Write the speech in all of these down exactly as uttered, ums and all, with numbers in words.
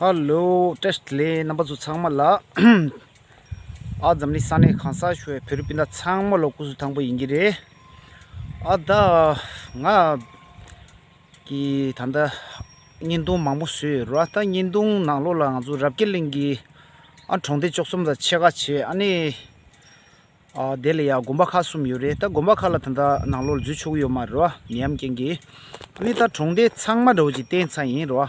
ཧ་ལོ། བཀྲ་ཤིས་བདེ་ལེགས། རྣམ་པ་ཚོ་ཚང་མ་ལ། ཨ་འཛམ་གླིང་ས་གནས་གང་སར་བཞུགས་པའི་བོད་རིགས་སྤུན་ཟླ་ཚང་མ་ལ་སྐུ་གཟུགས་ཐང་པོ་ཡིན་གྱི་རེད། ཨ་ད་ང་གི་ད་ལྟ་བརྙན་ཐུང་མང་པོ་བཟོས་ཡོད་རེད་བ། ད་བརྙན་ཐུང་ནང་ལོགས་ལ་ང་ཚོ་རབ་རྒྱས་གླིང་གི་ཨ་གྲོང་སྡེ་བཅུ་གསུམ་དང་ཕྱེད་ཀ་བྱས། ཨ་ནི། ཨ་དེ་ལ་ཡང་དགོན་པ་ཁག་གསུམ་ཡོད་རེད། ད་དགོན་པ་ཁག་ལ་ད་ལྟ་ནང་ལོགས་ལ་འཛུལ་ཆོག་གི་ཡོད་མ་རེད་བ། ནད་ཡམས་རྐྱེན་གྱིས། ཨ་ནི་ད་གྲོང་སྡེ་ཚང་མ་འདྲ་བོ་ཅིག་བསྟན་ཚར་ཡིན་རེད་བ།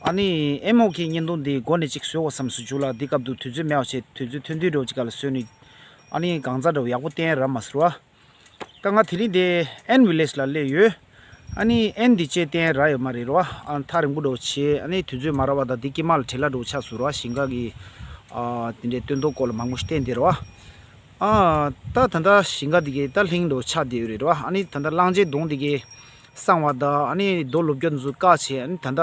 ཨ་ནི་ཨེ་མོ་གི་བརྙན་ཐུང་འདི་འགོ་ནས་ཅིག་བཟོ་དགོས་བསམ་སོང་། མཇུག་ལ་འདི་སྐབས་དུ་དུས་ཚོད་མེད་པ་བྱས། དུས་ཚོད་ཐོན་དུས་འདྲ་བོ་ཅིག་ག་ལ་བཟོས་ནས། ཨ་ནི་གང་ཙམ་འདྲ་བོ་ཡག་པོ་བསྟན་རག་མ་སོང་བ། ད་ང་དེ་རིང་འདི་ཨེན་ཝི་ལེཇ་ལ་སླེབས་ཡོད། ཨ་ནི་ཨེན་འདི་བཅས་བསྟན་རག་ཡོད་མ་རེད་རེད་བ། ཨ་ཐག་རིང་པོ་འདྲ་བོ་བྱས། ཨ་ནི་དུས་ཚོད་མ་རག་པ་དང་འདི་དཀྱིལ་མ་ལ་བྲེལ་བ་འདྲ་བོ་ཆགས་སོང་རེད་བ། ཞིང་ཁ་གི་ཨ་དེ་འདྲའི་སྟོན་ཐོག་སྐོར་ལ་མང་པོ་ཞིག་བསྟན་བསྡད་རེད་བ། ཨ་ད་ད་ལྟ་ཞིང་ཁ་འདི་གའི་ད་ལྷིང་འདྲ་བོ་ཆགས་བསྡད་ཡོད་རེད་རེད་བ། ཨ་ནི་ད་ལྟ་གླང་ཆེན་གདོང་འདི་གའི་གསང་བ་དང་། ཨ་ནི་རྡོ་ལོ་བརྒྱ་འདི་ཚོ་བཀག་བྱས། ཨ་ནི་ད་ལྟ་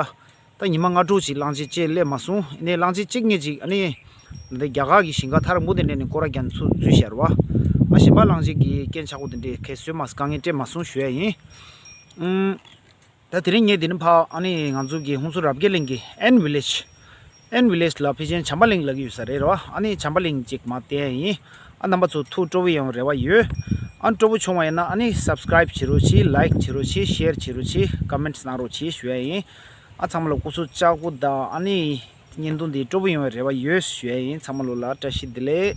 ད་ཉི་མ་ལྔ་དྲུག་ཅིག་གླང་ཆེན་བཅས་སླེབས་མ་སོང་། ཨ་ནི་གླང་ཆེན་གཅིག་གཉིས་ཅིག་ཨ་ནི་ད་ལྟ་རྒྱ་གར་གྱི་ཞིང་ཁ་ཐག་རིང་པོ་དེ་འདྲ་ནས་སྐོར་ར་རྒྱག་ནས་ཚུར་འཛུལ་ཤག་རེད་བ། ཨ་གཞན་པ་གླང་ཆེན་གྱི་རྐྱེན་ཆག་པོ་དེ་འདྲའི་གས་བཟོས་མ་སོང་། དཀའ་ངལ་འཕྲད་མ་སོང་ཞུ་ཡ་ཡིན། ཨུམ། ད་དེ་རིང་ངས་འདི་ནས་ཕར་ཨ་ནི་ང་ཚོ་གི་ཧུན་སུར་རབ་རྒྱས་གླིང་གི་ཨེན་ཝི་ལེཇ། ཨེན་ཝི་ལེཇ་ལ་ཕལ་ཆེར་བྱམས་པ་གླིང་ལབ་ཀྱི་ཡོད་ས་རེད་རེད་བ། ཨ་ནི་བྱམས་པ་གླིང་ཅིག་མར་བསྟན་ཡིན། ཨ་རྣམ་པ་ཚོ་ཐུགས་སྤྲོ་པོ་ཡོང་རེ་བ་ཡོད། ཨ་སྤྲོ་པོ་བྱུང་བ་ཡིན་ན་ཨ་ནི་སབ་སི་ཀ་རའིབ་བྱེད་རོགས་གྱིས། ལའིཀ་བྱེད་རོགས་གྱིས། ཤེར་བྱེད་རོགས་གྱིས། ཀོ་མེན་ཊི་གནང་རོགས་གྱིས་ཞུ་ཡ་ཡིན། ཨ་ཚང་མ་ལ་སྐུ་གཟུགས་ལྕགས་པོ་དང་། ཨ་ནི་བརྙན་ཐུང་འདི་སྤྲོ་པོ་ཡོང་བའི་རེ་བ་ཡོད་ཞུ་ཡ་ཡིན། ཚང་མ་ལོ་ལ་བཀྲ་ཤིས་བདེ་ལེགས།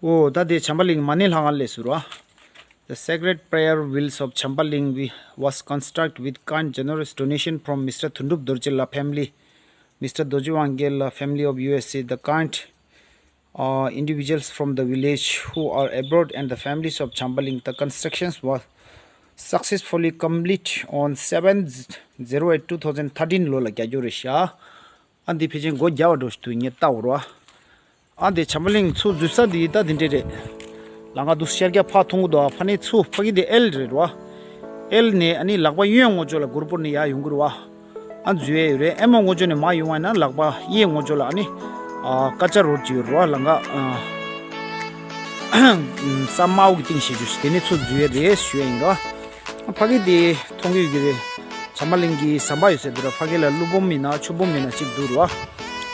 ཨོ་ད་དེ་བྱམས་པ་གླིང་མ་ཎི་ལྷ་ཁང་སླེབས་སོང་ར། The sacred prayer wheels of Champa Ling wi- was constructed with kind generous donation from Mister Thundrup Dorjee la family, Mister Dorjee Wangkar la family of U S A. The kind uh, individuals from the village who are abroad and the families of Champa Ling. The constructions was successfully complete on seven zero eight two thousand thirteen ལོ་ལ་རྒྱག་རྒྱུ་རེད་ཤག་ཨ་འདི་ཕལ་ཆེར་སྒོ་རྒྱབ་པ་འདྲ་ཞིག་འདུག་ངས་ལྟ་འོ་ར། ཨ་འདི་བྱམས་པ་གླིང་ཚུར་འཛུལ་ས་འདི་ད་འདི་འདྲས་རེད། ལམ་ཁ་འདུག་ཤར་རྒྱག་ཕར་མཐོང་གི་འདུག་ཨ་ཕ་ནས་ཚུར་ཕ་གི་འདི་ཨེལ་རེད་རོ། ཨེལ་ནས་ཨ་ནི་ལག་པ་གཡོན་ངོས་ཕྱོགས་ལ་གུར་པོར་ནས་ཡར་ཡོང་གི་རེད་བ། ཨ་འཛུལ་ཡས་ཡོད་རེད། ཨེ་མོ་ངོས་ཕྱོགས་ནས་མར་ཡོང་བ་ཡིན་ན་ལག་པ་གཡས་ངོས་ཕྱོགས་ལ་ཨ་ནི་ཨ་ཀ་ཅ་རོ་ཌི་ཅིག་ཡོད་རེད་བ། ལམ་ཁ་ཨ་ས་དམར་པོ་གི་སྟེང་བྱེད་རྒྱུ་ཞིག་དེ་ནས་ཚུར་འཛུལ་ཡས་རེད་ཞུ་ཡས་ཡིན་རོ། ཕ་གི་དེ་མཐོང་གི་ཡོད་ཀྱི་རེད། བྱམས་པ་གླིང་གི་ཟམ་པ་ཡོད་ས་འདི་ར། ཕ་གི་ལ་ཀླུ་འབུམ་ཡིན་ན་ཆུ་འབུམ་ཡིན་ན་གཅིག་འདུག་ར།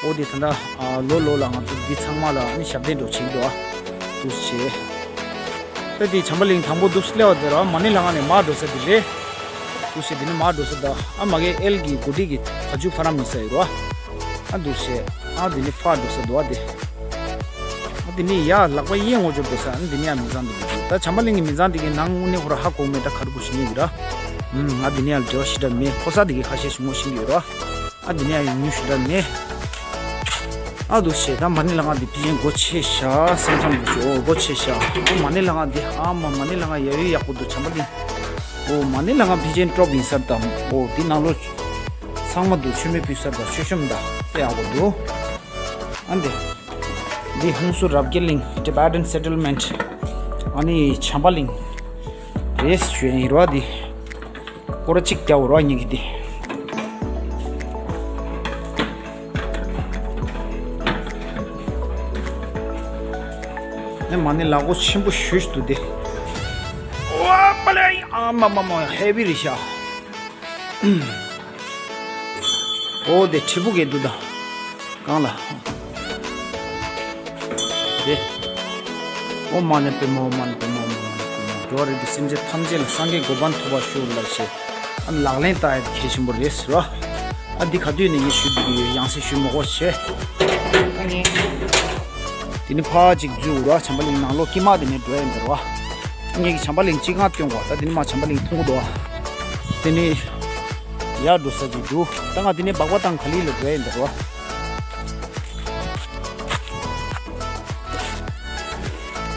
འོ་དེ་ད་ལྟ་ལོ་ལོ་ལ་ང་ཚོ་འདི་ཚང་མ་ལ་ཨ་ནི་ཞབས་བརྟན་འགྲོ་བྱེད་ཀྱི་འདུག་ཨ། འདུག་བྱས། ད་དེ་བྱམས་པ་གླིང་དང་པོ་འདུག་སླེབས་པ་དེ་ར་མ་ཎི་ལྷ་ཁང་ནས་མར་འགྲོ་ས་དེ་རེད། འདུག་བྱས་དེ་ནས་མར་འགྲོ་ས་ད་ཨ་མ་གི་ཨེལ་གི་སྒོ་ཁྲི་གི་ཕ་ཇུ་ཕ་རམ་ཡིན་ས་ཡོད་ར། ཨ་འདུག་བྱས། ཨ་དེ་ནས་ཕར་འགྲོ་ས་འདུག་ཨ་དེ། ཨ་དེ་ནས་ཡར་ལག་པ་གཡས་ངོས་ཕྱོགས་འགྲོ་ས། ཨ་དེ་ནས་ཡར་མི་ཚང་འདུག་འདུག་ད་བྱམས་པ་གླིང་གི་མི་ཚང་དེ་གའི་ནང་དངོས་གནས་ཁོ་ར་ཧ་གོ་མེད། ད་ག་རེ་གོ་ཞིག་ངེས་ཀྱི་ར། ཨུམ། ང་དེ་ནས་ཡར་འབྲེལ་བ་ཞེ་དྲག་མེད། ཕོ་གསར་དེ་གའི་ཁ་ཤས་ཤིག་ངོ་ཤེས་ཀྱི་ཡོད་ར། ཨ་དེ་ནས་ཡར་ཡོང་མྱོང་ཞེ་དྲག་མེད། ཨ་འདུག་བྱས། ད་མ་ཎི་ལྷ་ཁང་འདི་ཕལ་ཆེར་སྒོ་ཕྱེ་ཤག་བསམ་བསམ་འདུག་བྱས། འོ་སྒོ་ཕྱེ་ཤག་ཨ་མ་ཎི་ལྷ་ཁང་འདི། ཨ་མ་མ་ཎི་ལྷ་ཁང་ཡ་ཡོད་ཡག་པོ་འདུག་བྱམས་པ་གླིང་། འོ་མ་ཎི་ལྷ་ཁང་ཕལ་ཆེར་ཀྲོབ་ཡིན་ས་དང་། འོ་འདི་ནང་ལོགས་ཚང་མ་འདུག་མཆོད་མེ་ཕུལ་ས་དང་མཆོད་བཤམས་དང་དཔེ་ཡག་པོ་འདུག་ཨ་འདི། འདི་ཧུན་སུར་རབ་རྒྱས་གླིང་། Tibetan Settlement། ཨ་ནི་བྱམས་པ་གླིང་རེད་ཞུ་ཡིན་རོ། འདི་སྐོར་ར་གཅིག་རྒྱག་རོ། ཉིན་གྱི་འདི། ཨེ་མ་ཎི་ལག་མགོ་ཆེན་པོ་ཞེ་པོ་ཅིག་འདུག་སྟེ། ཨོ་པ་ལེ། ཨ་མ་མ་མ། ཧེ་བི་རེད་ཤག་འོ་དེ་དྲིལ་བུ་གས་འདུག་ད། གང་ལ། དེ། ཨོཾ་མ་ཎི་པདྨེ། ཨོཾ་མ་ཎི་པདྨེ། ཨོཾ་མ་ཎི་པདྨེ། འགྲོ་བ་རིགས་དྲུག་སེམས་ཅན་ཐམས་ཅད་ལ་སངས་རྒྱས་གོ་འཕང་ཐོབ་པར་ཤོག་ལབ་བྱས། ཨ་ནི་ལག་ལེན་བསྟར་ཡ་དེ་གལ་ཆེན་པོ་རེད་ཟེར་བ། ཨ་འདི་ག་དུས་ནས་ངས་ཞུ་བསྡད་ཀྱི་ཡོད། ཡང་སེ་ཞུ་མི་དགོས་བྱས། དེ་ནི་ཕར་ཅིག་འཛུལ་འོ་ར། བྱམས་པ་གླིང་ནང་ལོགས་དཀྱིལ་མ་དེ་ནས་འགྲོ་ཡ་འདི་རེད་བ། ངེད་ཀྱི་བྱམས་པ་གླིང་སྤྱི་ཁང་སྟོན་གོ། ད་དེ་ནི་མར་བྱམས་པ་གླིང་མཐོང་གི་འདུག་བ། དེ་ནི་ཡར་འགྲོ་ས་ཅིག་འདུག་ད་ང་དེ་ནས་སྦག་སྦག་བཏང་ག་ལི་ལ་འགྲོ་ཡ་འདི་རེད་བ།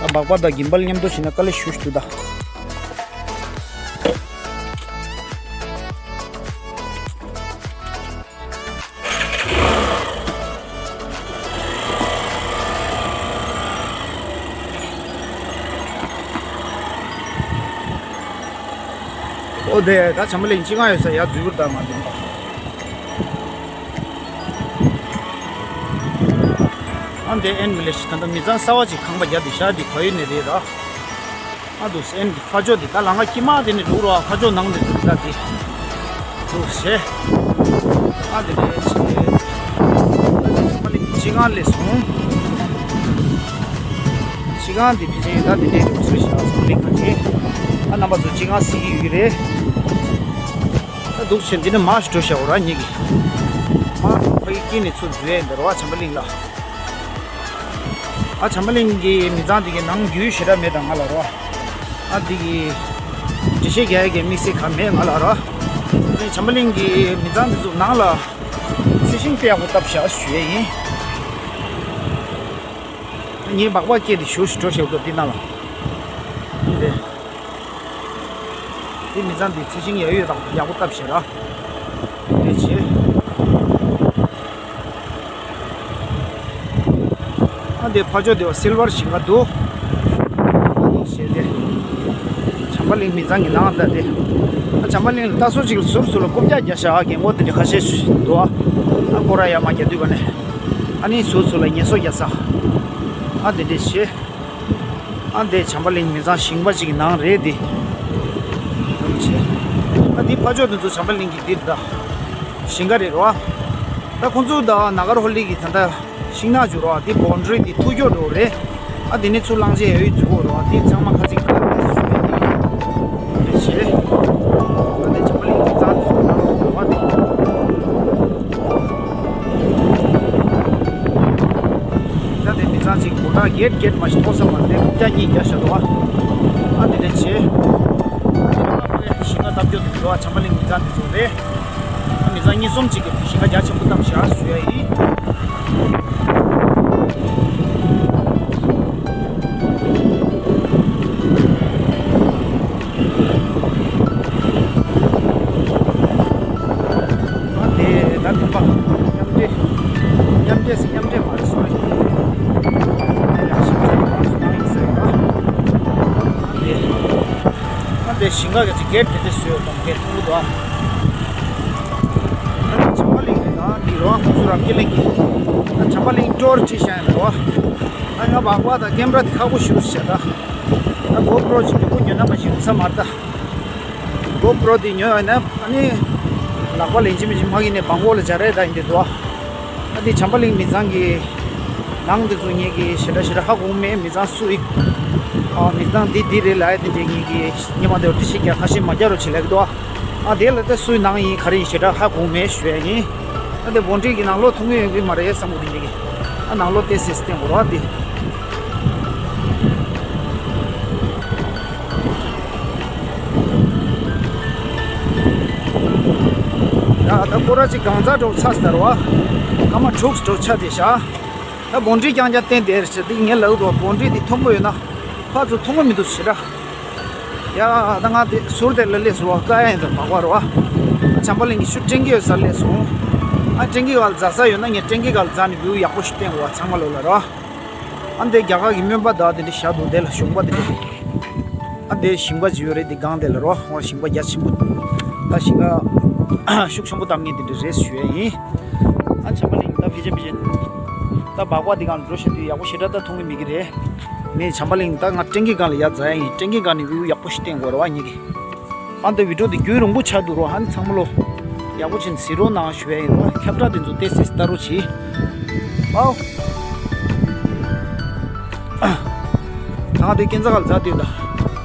ད་སྦག་སྦག་དང་གྱིམ་པལ་མཉམ་དུ་བྱས་ན་དཀའ་ལས་ཞེ་པོ་ཅིག་འདུག་ད། ཨོ་དེ་ད་བྱམས་པ་གླིང་སྤྱི་ཁང་ཡོད་ས་ཡར་འཛུལ་བུར་ད་མ་འདུག་ཨ་འདི་ཨེན་ཝི་ལེཇ་ད་ལྟ་མི་ཚང་གསར་པ་ཅིག་ཁང་པ་རྒྱག་བསྡད་ཤག་འདི་ག་ཡུལ་ནས་རེད་ད། ཨ་འདུག་སེ། ཨེན་འདི་ཕར་ཕྱོགས་འདི་ད་ལམ་ཁ་དཀྱིལ་མ་དེ་ནས་འགྲོ་རོགས། ཨ་ཕར་ཕྱོགས་ནང་ནས་འགྲོ་ད་འདི། འདུག་སེ། ཨ་དེ་འདྲ་བྱས། ཨ་དེ་ཚང་མ་ལེགས་སྤྱི་ཁང་ལས་སོང་། སྤྱི་ཁང་འདི་ཕལ་ཆེར་ད་འདི་འདྲའི་རུ་ཚུལ་ཞིག་ལ་ཚང་མ་ལེགས་ཁ་བྱས། ཨ་རྣམ་པ་ཚོ་སྤྱི་ཁང་གཟིགས་ཀྱི་ཡོད་ཀྱི་རེད། ད་འདུག་བྱས་འདི་ནས་མར་འགྲོ་བཞག་འོ་ར་ཉིད་ཀྱི། མར་ཕ་གི་དཀྱིལ་ནས་ཚུར་འཛུལ་ཡས་འདི་རུ་བ་བྱམས་པ་གླིང་ལ། ཨ་བྱམས་པ་གླིང་གི་མི་ཚང་འདི་གི་ནང་རྒྱུས་ཞེ་དྲག་མེད་ད་ང་ལ་རོ། ཨ་འདི་གི་འགྲེལ་བཤད་རྒྱག་ཡས་ཀྱི་དམིགས་བསལ་གང་མེད་ང་ལ་རོ། ཨ་ནི་བྱམས་པ་གླིང་གི་མི་ཚང་འདི་ཚོ་ནང་ལ་ཚད་ཤིང་དཔེ་ཡག་པོ་བཏབ་བཞག་ཞུ་ཡས་ཡིན། ངས་སྦག་སྦག་སྐྱེས་ཏེ་ཞུ་ཞུ་འགྲོ་ཞེས་འགྲོ་འདི་ནང་ལ། འདི། དེ་མི་ཚང་དེ་ཚད་ཤིང་ཡག་ཡོད་དང་ཡག་པོ་བཏབ་ཤེས་ར། དེ་བྱས། ཨ་དེ་ཕ་ཕྱོགས་དེ་བ་སིལ་བར་ཞིང་ཁ་འདུག་ཨ་དེ་བྱས་ཏེ། བྱམས་པ་གླིང་མི་ཚང་གི་ནང་ད་དེ། ཨ་བྱམས་པ་གླིང་ལ་ལྟ་སོ་ཅིག་ལ་ཟུར་ཟུར་ལ་རྐུབ་བཀྱག་རྒྱག་ཤག་རྒན་གོག་དེ་འདྲ་ཁ་ཤས་ཤིག་འདུག་ཨ་སྐོར་ར་ཡར་མར་རྒྱག་དུས་ག་ནས། ཨ་ནི་ཟུར་ཟུར་ལ་ངལ་གསོ་རྒྱག་ས། ཨ་དེ་འདྲ་བྱས། ཨ་འདི་བྱམས་པ་གླིང་མི་ཚང་ཞིང་པ་ཅིག་གི་ནང་རེད་འདི། ཨ་འདི་ཕ་ཕྱོགས་དེ་ཚོ་བྱམས་པ་གླིང་གི་འདི་ད་ཞིང་ཁ་རེད་རོ། ད་ཁོང་ཚོ་ད་ནཱ་གར་ཧོ་ལི་གི་ད་ལྟ་ཤིང་ནགས་བྱུག་རོ། འདི་བོན་ཌི་རི་འདི་ཐུག་ཀྱོག་འགྲོ་རེད། ཨ་འདི་ནས་ཚུར་གླང་ཆེན་ཡོད་ཡོད་འཛུགས་འོ་རོ། འདི་ཚང་མ་ཁ་ཚིག་ཁ་ཚིག་ཞུ་རེད་འདི། རེད་བྱས། ཨ་འདི་བྱམས་པ་གླིང་མི་ཚང་དེ་ཚོ་ནང་རོ་འདི། ད་དེ་མི་ཚང་གཅིག་གུ་དྲག་གེད་གེད་མ་ཞིག་མཐོང་ས་མ་རེད། རྐུབ་བཀྱག་གཉིས་བརྒྱབ་བཞག་འདུག་ཨ། ཨ་དེ་འདྲ་བྱས། ཤིང་ཁ་བཏབ་རྒྱུ་དེ་འདུག་ཨ། བྱམས་པ་གླིང་མི་ཚང་དེ་ཚོ་རེད། ཨ་མི་ཚང་གཉིས་གསུམ་གཅིག་གིས་ཤིང་ཁ་རྒྱ་ཆེན་པོ་བཏབ་བཞག་ཞུ་ཡ་ཡིན། ཨ་དེ་ད་ཐུབ་པ་མཉམ་འབྲེལ། མཉམ་འབྲེལ་སི་མཉམ་འབྲེལ་མ་རེད་སོ་རེད། དེ་ལ་ཤིང་ཚད་མ་སོ་ནང་ཡིན་ས་ཡོད་པ། ཨ་དེ། ཨ་དེ་ཞིང་ཁ་གི་ཅིག་གེད་དེ་དེ་བཟོས་ཡོད་དམ་གེད་ཐུང་གུ་དོ། ཨ་དེ་བྱམས་པ་གླིང་གི་ནང་གི་རོ་ཁོང་ཚོ་རང་སྐྱེ་གླིང་གི། ཨ་བྱམས་པ་གླིང་ཀྲོར་ཅི་ཤང་ཡིན་རོ། ཨ་ང་སྦག་སྦག་དང་ཀེམ་ར་དེ་ཁག་པོ་ཞུ་རུ་བྱས་ད། ཨ་གོ་པྲོ་ཅིག་མགྱོགས་པོ་ཉོ་ན་མ་ཞིག་ཡོང་ས་མ་རེད་ད། གོ་པྲོ་དེ་ཉོས་ཡོད་ན་ཨ་ནི། ལག་པ་ལེན་གྱི་མི་གྱི་མ་གི་ནས་བང་གོ་ལ་སྦྱར་རེད་ད་ཡིན་དེ་འདུག་ཨ། ཨ་དེ་བྱམས་པ་གླིང་མི་ཚང་གི། ནང་དེ་ཚོ་ངེད་ཀྱི་ཞེ་དྲག་ཞེ་དྲག་ཧ་གོ་མེད་མི་ཚང་སུ་ཡིན། ཨ་མི་ཚང་འདི་འདི་རེད་ལ་ཡ་དེ་འདྲས་ངེད་ཀྱི་སྙེ་མ་དེ་འདྲས་ཤིག་རྒྱག་ཁ་ཤས་མ་རྒྱག་རོགས་བྱེད་ལེགས་འདུག་ཨ། ཨ་དེ་ལ་ད་སུའི་ནང་ཡིན་ག་རེ་ཡིན་ཞེ་དྲག་ཧ་གོ་མེད་ཞུ་ཡ་ཡིན། ཨ་དེ་བོན་ཌི་རི་གི་ནང་ལོགས་མཐོང་གི་ཡོང་གི་མ་རེད་བསམ་གི་འདི་འདྲས་ཀྱི། ཨ་ནང་ལོགས་ཏེ་སེ་སེ་བསྟན་དགོས་རོགས་ཨ་དེ། ཡ་ད་སྐོར་ར་ཅིག་གང་ཚ་འགྲོ་ཚ་ཟེར་བ། སྐར་མ་དྲུག་འགྲོ་ཆ་དེ་བཞག་ད་བོན་ཌི་རི་རྐྱང་རྐྱང་བསྟན་དེ་རེད་ཟེར་དེ་ངས་ལབ་འདུག་བོན་ཌི་རི་དེ་མཐོན་པོ་ཡོད་ན་ཕར་ཚུར་མཐོང་གི་མི་འདུག་ཞེ་དྲག་ཡ་ད་ང་དེ་ཟུར་དེ་ལ་སླེབས་སོང་བ། དཀའ་ཡ་ཡིན་ད་མ་བར་བ། བྱམས་པ་གླིང་གི་ཤུལ་སྤྲིན་གྱི་ཡོད་སར་སླེབས་སོང་། ཨ་སྤྲིན་གྱི་སྒང་ལ་འཛེག་ས་ཡོད་ན་ངས་སྤྲིན་གྱི་སྒང་ལ་འཛེགས་ནས་བིའུ་ཡག་པོ་ཞིག་བསྟན་དགོས་བ་ཚང་མ་ལོ་ལ་རོ། ཨ་འདི་རྒྱ་གར་གྱི་སྨྱོན་པ་དག་དེ་འདྲ་བཞག་འདུག་དེ་ལ་གཞོང་པ་དེ་འདྲ། ཨ་འདི་ཞིང་པ་ཅིག་ཡོད་རེད། འདི་སྒང་དེ་ལ་རོ། འོ་ཞིང་པ་རྒྱ་ཆེན་པོ། ད་ཞིང་ཁ་ཤུགས་ཆེན་པོ་བཏབ་མཁན་དེ་འདྲ་རེད་ཞུ་ཡ་ཡིན། ཨ་བྱམས་པ་གླིང་ད་ཕལ་ཆེར་ཕལ་ཆེར། ད་སྦག་སྦག་འདི་སྒང་འགྲོ་བཞིན་དུས་ཡག་པོ་ཞེ་དྲག་ད་མཐོང་གི་མེད་ཀྱི་རེད། ངས་བྱམས་པ་གླིང་ད་ང་སྤྲིན་གྱི་སྒང་ལ་ཡར་འཛེག་ཡ་ཡིན། སྤྲིན་གྱི་སྒང་ནས་བིའུ་ཡག་པོ་ཞིག་བསྟན་དགོས་རེད་བ་ངེད་ཀྱི། ཨ་འདི་བི་ཌིའོ་འདི་རྒྱུན་རིང་པོ་ཆགས་འདུག་རོ། ཨ་ནི་ཚང་མ་ལོ། ཡག་པོ་བྱས་ནས་གཟིགས་རོགས་གནང་ཞུ་ཡ་ཡིན་རོ། ཁྱབ་བསྒྲགས་འདི་ཚོ་ཏོག་ཙམ་ལྟ་རོགས་གྱིས། ཨའོ། ད་ང་འདི་སྐས་འཛེག་སྒང་ལ་འཛེགས་བསྡད་ཡོད་ད།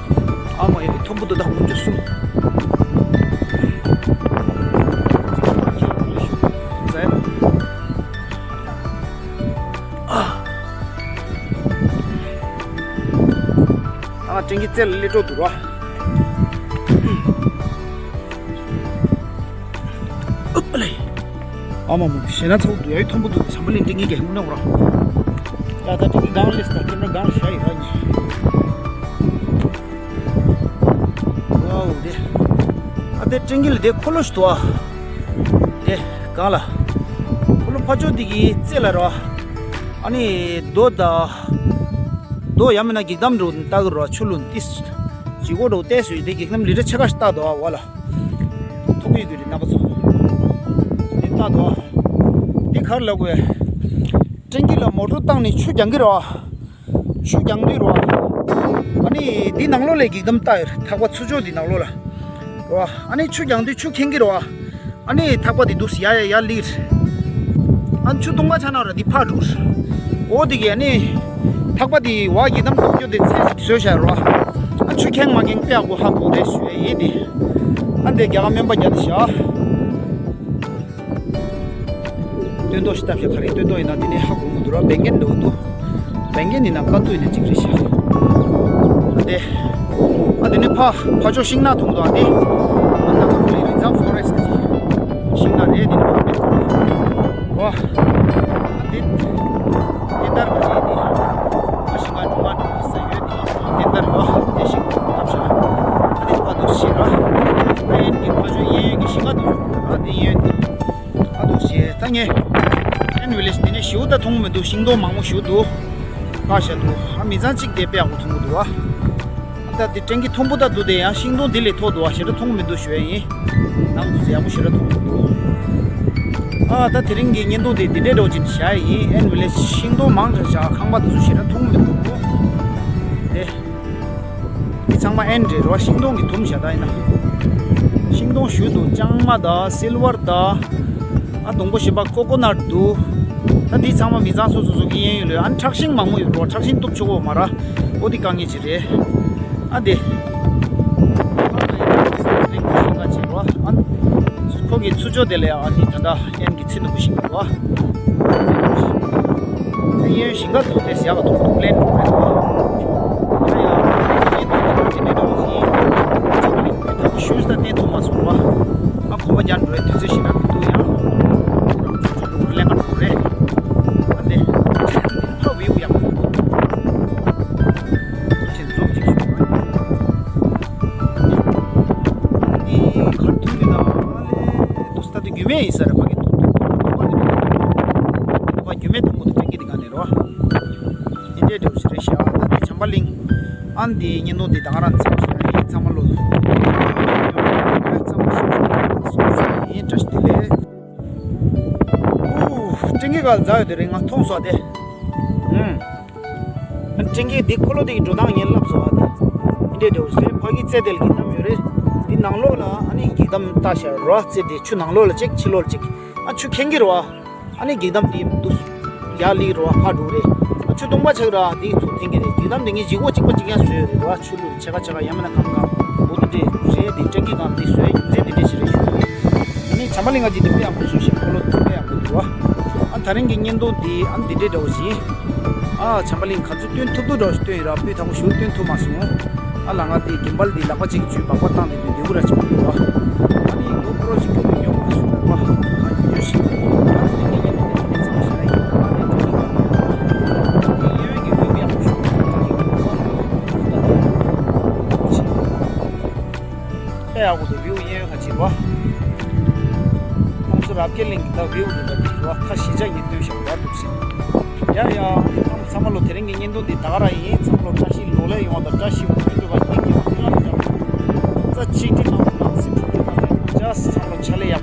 ཨ་མ་ཡ་མཐོན་པོ་འདུག་ད་ཧུམ་ཅུ་གསུམ། འཛེག་ཡ་ལ། ཨ། ཨ་སྤྲིན་གྱི་རྩེ་ལ་སླེབས་འགྲོ་འདུག་རོ། ཨུབ་ལེ། ཨ་མ་མ་ཞེ་ན་ཚ་པོ་འདུག་ཡ་ཡི་མཐོན་པོ་འདུག་བྱམས་པ་གླིང་སྤྲིན་གྱི་རྒྱལ་ཁྱོན་ནོག་རོ། ཡ་ད་སྤྲིན་གྱི་སྒང་སླེབས་ད་ཁྱེད་རང་སྒང་ཞ་ཡི་ར་ཉི། ཝའོ་དེ། ཨ་དེ་སྤྲིན་གྱི་ལ་དེ་འཁོར་ལོ་ཞིག་འདུག་ཨ། དེ་སྒང་ལ། འཁོར་ལོ་ཕར་ཕྱོགས་འདི་གི་རྩེ་ལ་རོ། ཨ་ནི་རྡོ་དང་། རྡོ་ཡང་མིན་ན་འགྱིག་དམ་འདྲ་བོ་ལྟ་གི་རོ། ཆུ་ལུང་ཏིས། ལྗིད་ཁོག་འདྲ་བོ་ཏོག་ཙམ་ཡོད་དེ་འགྱིག་དམ་ལི་ཊ་ཕྱེད་ཀ་ཞིག་བཏགས་འདུག་ཨ་འོ་ལ། མཐོང་གི་ཡོད་ཀྱི་རེད་རྣམ་པ་ཚོ། དེ་ལྟ་དོ། དེ་ག་རེ་ལབ་དགོས། སྤྲིན་གྱི་ལ་མོ་ཊ་བཏང་ནས་ཆུ་རྒྱག་གི་རེད་བ། ཆུ་རྒྱག་དུས་རེད་བ། ཨ་ནི་འདི་ནང་ལོགས་ལ་འགྱིག་དམ་བཏགས་ཡོད་རེད། ཐག་པ་ཚུར་ཕྱོགས་འདི་ནང་ལོགས་ལ། རེད་བ། ཨ་ནི་ཆུ་རྒྱག་དུས་ཆུ་འཁྱེར་གྱི་རེད་བ། ཨ་ནི་ཐག་པ་དེ་འདུག་ཡ་ཡ་ཡ་ལིར། ཨ་ཆུ་དུང་པ་ཆ་ན་ར་དེ་ཕ་འགྲོ། འོ་དེ་གི་ཨ་ནི་ཐག་པ་དེ་བ་ཡི་དམ་དུ་སྐྱོ་དེ་ཚེ་ཞིག་བཟོས་བྱ་རོ། ཨ་ཆུ་ཁེངས་མ་ཁེངས་དཔེ་ཡག་པོ་ཧ་གོ་རེད་ཞུ་ཡ་ཡིན་དེ། ཨ་འདི་རྒྱ་གར་སྨན་པ་རྒྱ་དེ་བཞག་སྟོན་ཐོག་ཞིག་བཏབ་ཤག་ག་རེ་སྟོན་ཐོག་ཡིན་ན་དེ་ནས་ཧ་གོ་མི་འདུག་ར། བན་རྒན་འདྲ་བོ་འདུག་བན་རྒན་ཡིན་ན་དཀའ་སྡུག་ཡིན་ན་གཅིག་རེད་ཤག་ཨ་དེ། ཨ་དེ་ནས་ཕ་ཕ་ཕྱོགས་ཤིང་ནགས་མཐོང་འདུག་ཨ་དེ། ཨ་ན་ཁ་ཁུ་ལི་རི་ཛརབ་ཕོ་རེ་སི་ཊི་ཅིག་ཤིང་ནགས་རེད། དེ་ནས་ཕ་མེད་ཐུག་རེད་བ། ཨ་དེ། དེ་ལྟར་བ་ཅིག་དེ། ཨ་ཤིང་ཁ་ཇུ་མ་ཇུ་ས་ཡོད་དེ། དེ་ལྟར་བ་དེ་ཤིང་ཐབས་ཤ་ཨ་དེ་ཕ་དུ་ཤི་ར། ཨ་ཡན་གྱི་ཕ་ཇུ་ཡན་གྱི་ཤིང་ཁ་དུ་ཨ་དེ་ཡན་དེ། ཨ་དུ་ཤེས་ད་ངས། ཨན་ཝི་ལེ་ཇི་དེ་ནས་ཞིའུ་ད་མཐོང་མི་འདུག་ཤིང་སྡོང་མང་པོ་ཞིག་འདུག་ཀ་ཤ་འདུག་ཨ་མི་ཚང་གཅིག་དེ་དཔེ་ཡག་པོ་མཐོང་གི་འདུག་ཨ། ད་དེ་ཀྲེང་ཀི་མཐོན་པོ་ད་འདུག་དེ་ཡང་ཤིང་སྡོང་དེ་ལས་མཐོ་འདུག་ཨ། ཞེ་དྲག་མཐོང་མི་འདུག་ཞུ་ཡ་ཡིན། ནང་དུ་ཡག་པོ་ཞེ་དྲག་མཐོང་མི་འདུག་ཨ་ད་དེ་རིང་གི་བརྙན་ཐུང་དེ་འདི་འདྲའི་འདྲ་བོ་ཅིག་བྱ་ཡ་ཡིན། ཨན་ཝི་ལེ་ཇི་ཤིང་སྡོང་མང་དྲགས་བཞག་ཁང་པ་དེ་ཚོ་ཞེ་དྲག་མཐོང་མི་འདུག་དེ། འདི་ཚང་མ་ཨེན་རེད་རོ། ཤིང་སྡོང་གི་དུམ་བཞག་ད་ཡིན་ན། ཤིང་སྡོང་ཞུ་འདུག་ལྕང་མ་དང་སིལ་ཝར་དང་། ཨ་སྡོང་པོ་གཞན་པ་ཀོ་ཀོ་ནཊ་འདུག་ད་འདི་ཚང་མ་མི་ཚང་སོ་སོ་སོ་གི་གཡས་གཡོན་ལོས། ཨ་ཁྲག་ཤིང་མང་པོ་ཡོད་རོ། ཁྲག་ཤིང་གཏུབ་ཆོག་གོ་མ་ར། འོ་འདི་དཀའ་ངལ་ཅིག་རེད། ཨ་འདི། ཨ་ཁོ་གི་ཚུར་ཕྱོགས་དེ་ལས་ཨ་ནི་ད་ལྟ་ཨེན་གི་ཚི་ནུ་བུ་ཞིག་འདུག་བ། ཨེ་ཡོན་ཞིང་ཁ་ཐུག་སྟེ་ཟ་ག་ཐུག་ཐུག་ལེན་འགྲོ་རེད་བ། ཡ་ཡ་ཡིན་འདུག་ཅི་འདྲ་འདྲ་བོ་ཡིན། ད་ཤུ་ས་བསྟན་ཐུབ་མ་སོང་བ། ཨ་ཁོ་པ་རྒྱ་འགྲོ་བའི་དུས་ཚོད་ཞིག་ན་འདུག་ཡང་། ཁོ་རང་ཚུར་ཕྱོགས་འགྲོ་ལེན་ག་འགྲོ་རེད། ཨ་ནི་ཕ་བེའུ་ཡག་པོ་འདུག་ཅི་འཛུགས་ཅིག་ཞུ་བ། ཨ་ནི་གར་ཐུག་ཡོད་ན་ཨ་ལེ་དུ་ས་ད་དུ་རྒྱུ་མེད་ཡིན་ས་རེད། ཕ་གི་ཐུག་ཐུག་ཐུག་པ་དེ་མི་འདུག་ཁོ་པ་རྒྱུ་མེད་ཐུག་མོ་དེ་ཀྲེང་ཀི་དེ་ག་ནས་རོ། འདི་འདྲའི་འདྲ་བོ་ཞིག་རེད་ཤག་ད་འདི་བྱམས་པ་གླིང་། ཨ་འདི་བརྙན་ཐུང་འདི་ད་ག་རང་མཚམས་ཞུ་ཡ་ཡིན། ཚང་མ་ལོ། ཚང་མ་ཞུ་ཡིན། བཀྲ་ཤིས་བདེ་ལེགས། ཨུ། ཀྲེང་ཀི་ག་ལ་འཛག་ཡོད་དེ་རེད། ང་མཐོང་སོང་དེ། ཨུམ། ཀྲེང་ཀི་འདི་འཁོར་ལོ་དེ་གི་འགྲོ་སྟངས་ངས་ལབ་སོང་ཨ་དེ། འདི་འདྲའི་འདྲ་བོ་ཞིག་རེད། ཕ་གི་རྩེ་དེ་ལ་འགྱིག་དམ་ཡོད་རེད། འདི་ནང་ལོགས་ལ་ཨ་ནི་འགྱིག་དམ་ལྟ་ཤག་རོ། རྩེ་དེ་ཆུ་ནང་ལོགས་ལ་གཅིག་ཕྱི་ལོགས་ལ་གཅིག་ཨ་ཆུ་ཁེངས་ཀྱི་རེད་བ། ཨ་ནི་འགྱིག་དམ་དེ་འདུག་ཡར་ལི་རུ་བ་ཕར་འགྲོ་རེད། ཨ་ཆུ་དུང་པ་ཆགས་ར་དེ་ཚོ་འཐེན་གྱི་རེད། འགྱིག་དམ་དེ་ངས་བཞི་གོ་གཅིག་པ་གཅིག་ཡང་བཟོས་ཡོད་རེད་བ། ཆུ་ལུད་ཆེ་ཁ་ཆེ་ཁ་ཡང་མིན་ན་གང་གང་འོ་དེ་འདྲས་རེད། དེ་ཀྲེང་ཀི་གང་དེ་བཟོས་ཡིན་ཚེ་དེ་འདྲས་ཞིག་རེད་ཞུ་གི་རེད། ཨ་ནི་བྱམས་པ་གླིང་ང་ཅི་དེ་དཔེ་ཡག་པོ་བཟོས་ཤིང་འཁོར་ལོ་དེ་དཔེ་ཡག་པོ་འདུག་བ། ཨ་ད་རིང་གི་བརྙན་ཐུང་དེ་ཨ་འདི་འདྲས་འདྲ་བོ་ཞིག་ཨ་བྱམས་པ་གླིང་ག་ཚོད་སྟོན་ཐུབ་ཐུབ་འདྲ་བོ་ཞིག་སྟོན་ཡིན་ར། སྤུས་དག་པོ་ཞིག་སྟོན་ཐུབ་མ་སོང་། ཨ་ལ་ང་དེ་གིམ་བལ་དེ་ལག་པ་གཅིག་གིས་འཇུས་སྦག་སྦག་བཏང་དེ་དུས་བདེ་པོ་ར་ཅིག་མི་འདུག་བ། ཨ་ནི་གོ་པྲོ་ཞིག་ཁྱོད་ཀྱིས་ཉོ་མ་སོང་བ། ག་ཡོད་ཞིག་ཨ་ནི་དེ་གི་ཉིན་དེ་ཚང་ཞིག་ལ་ཡིན་པ་ནི་དེ་གི་ཡོད་ཀྱི་ཡོད་ཡག་པོ་ཞིག་ཨ་ནི་གོ་པྲོ་ཞིག་ཨེ་ཡག་པོ་འདུག་བིའུ་གཡས་གཡོན་ཁ་ཕྱིར་བ། ཁོང་ཚོ་རབ་རྒྱས་གླིང་གི་ད་བིའུ་འདི་འདྲ་འདུག་བ། ཁ་ཞི་ཆགས་ཉིན་སྟོན་ཞག་བ་འདུག་ཟིན། ཡ་ཡ། ཚང་མ་ལོ་དེ་རིང་གི་བརྙན་ཐུང་འདི་ད་ག་རང་ཡིན། ཚང་མ་ལོ་བཀྲ་ཤིས་ལོ་ལེགས་ཡོང་བ་དང་བཀྲ་ཤིས་པ་དང་སྤྲོ་བ་སྙིང་རྗེ་བ་ལ་བཅར། རྩ་ཆིག་སྒྲིལ་གནང་བ་ནང་སེམས་ཤུགས་སྤྲོད་གནང་བའི་ཅག་ཚང་མ་ལོ་ཕྱག་ལས་ཡག